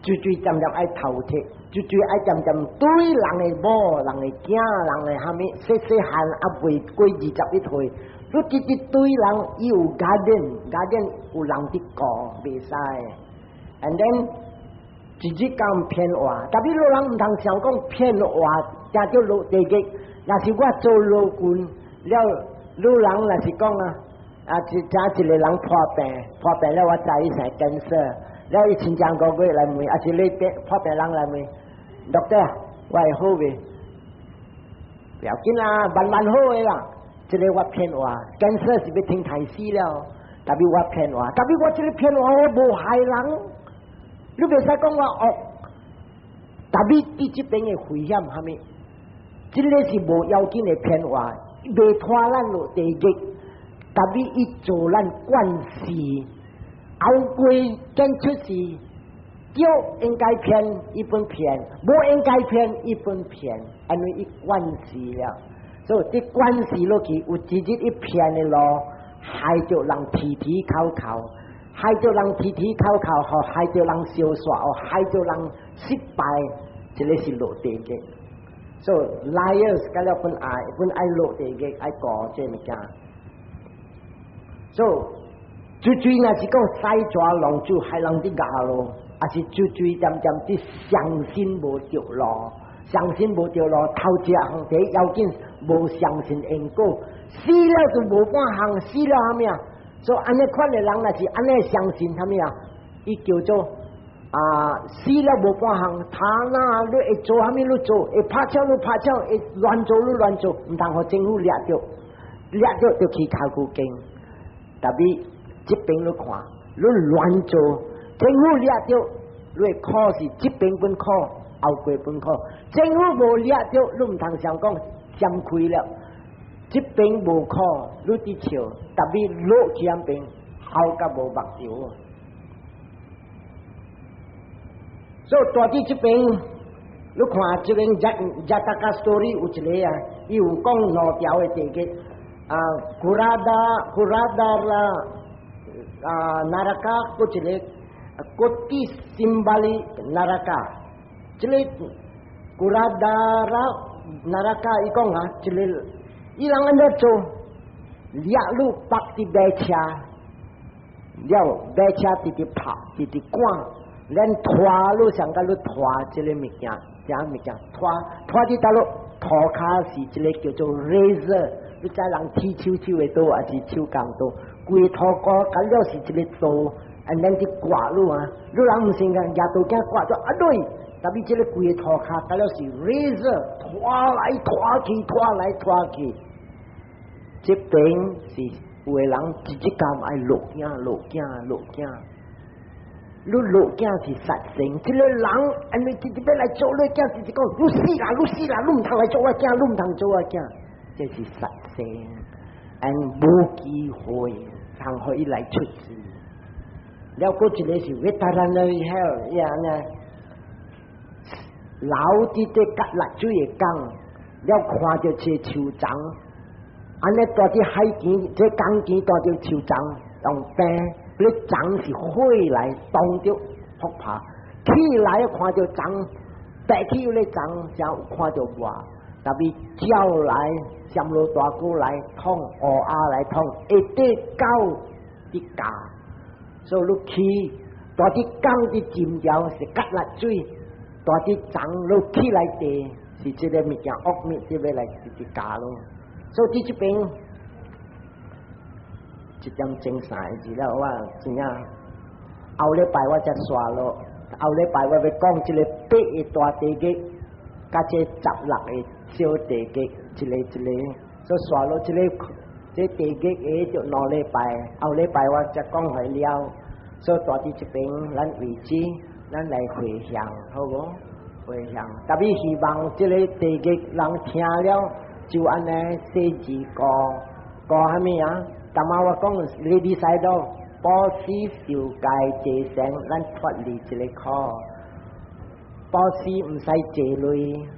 S1: 追追漸漸愛頭鐵，追追愛漸漸對人的某、人的囝、人的蝦米，細細漢猶未過21歲，你直直對人，伊有 guardian，guardian 有人佇顧，袂使。And then 一日講騙話，特別老人毋通想講騙話，定著落地獄。若是我做老君了，老人若是講啊，啊，一一個人破病，破病了我知伊生 cancer，了伊親像個月來問，啊是你病破病人來問，doctor，我會好未？不要緊啦，慢慢好的啦。這個我騙話，cancer 是欲停太死了，特別我騙話，特別我這個騙話我無害人。你袂使講我惡，特別佇這邊的危險蝦米？這個是無要緊的騙話，袂拖咱落地獄，特別伊做咱慣事，後過見出事，叫應該騙伊本騙，無應該騙伊本騙，因為伊慣事了，所以佇慣事落去，有一日伊騙的路，害著人啼啼哭哭。害著人啼啼哭哭，吼害著人相殺，哦害著人失敗，這個是落地獄。所以 liars 佮了本愛本愛落地獄，愛顧這物件。所以最最若是講使蛇弄酒害人佇咬咯，抑是最最漸漸佇相信無著路，相信無著路，頭一項第一要緊無相信因果，死了就無半項，死了蝦米啊？所以按呢款的人若是按呢相信蝦米啊？伊叫做啊死了無半項，他那你會做蝦米你做，會拍槍你拍槍，會亂做你亂做，毋通予政府掠著，掠著就去監獄間。特別這邊你看，你亂做，政府掠著，你會苦是這邊本苦，後過本苦。政府無掠著，你毋通想講閃開了。這邊無苦，你佇笑，特別落去遐邊，好甲無目睭。所以蹛佇這邊，你看這邊 Jataka story 有一個啊，伊有講兩條的地獄啊，Kurada Kuradara 啊，Naraka，閣一個 Kotisimbali Naraka，這個 Kuradara Naraka 伊講啊，這個伊人按怎做？掠你縛佇馬車，了馬車直直跑，直直趕，連拖你上共你拖這個物件，這物件拖拖佇佗落塗跤是這個叫做 razor，你知人剃手手的刀抑是手工刀，規塗跤佮了是這個刀，按咱佇割你啊，你人毋信講，舉刀仔割做啊對，特別這個規塗跤佮了是 razor，拖來拖去，拖來拖去。這邊是有的人一直甘愛落囝落囝落囝，你落囝是殺生。這個人因為直直欲來做你囝，直直講你死啦，你死啦，你毋通來做我囝，你毋通做我囝，這是殺生，and 無機會通予伊來出世。了，閣一個是 Vaitarani hell，伊按呢留佇這芥辣水的江，了看著這樹叢。按呢蹛佇海墘，這江墘蹛著樹叢用冰，彼叢是火來當著覆拍，起來看著叢，白起有咧叢，才有看著熱。特別鳥來，暹羅大哥來捅，烏鴉來捅，下底狗佇咬，所以你去蹛佇江佇浸掉是芥辣水，蹛佇叢你起來地是這個物件惡物，這欲來直直咬咯。所以佇這邊1點鐘3個字了，我真正後禮拜我才煞落，後禮拜我欲講這個八個大地獄，佮這16個小地獄，一個一個，所以煞落這個。這地獄下就2禮拜，後禮拜我才講開了。所以蹛佇這邊，咱為止，咱來迴向，好無？迴向，特別希望這個地獄人聽了就按呢四字歌，歌啥物啊？頭仔我講 Ledi Sayadaw，布施受戒濟成，咱脫離這個苦。布施毋使濟鐳，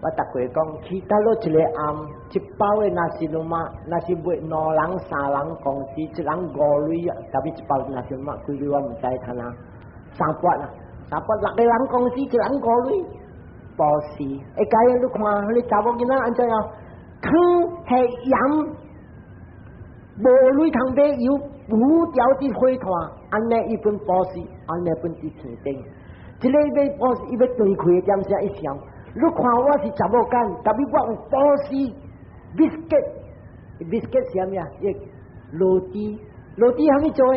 S1: 我逐過講，去佗落一個暗，一包的 nasi lemak，若是賣兩人三人公司，一人5鐳啊，特別一包 nasi lemak 幾鐳我毋知，睇下3百啊，3百六個人公司一人五鐳，布施，會解你看，你查某囡仔按怎樣？糖係鹽，無鐳通買油，無條佇火炭，按呢伊分布施，按呢分佇天頂。這個欲布施，伊欲斷氣點聲一想，你看我是查某囝，特別我有布施，biscuit，biscuit 是啥物啊？伊 roti，roti 啥物做的？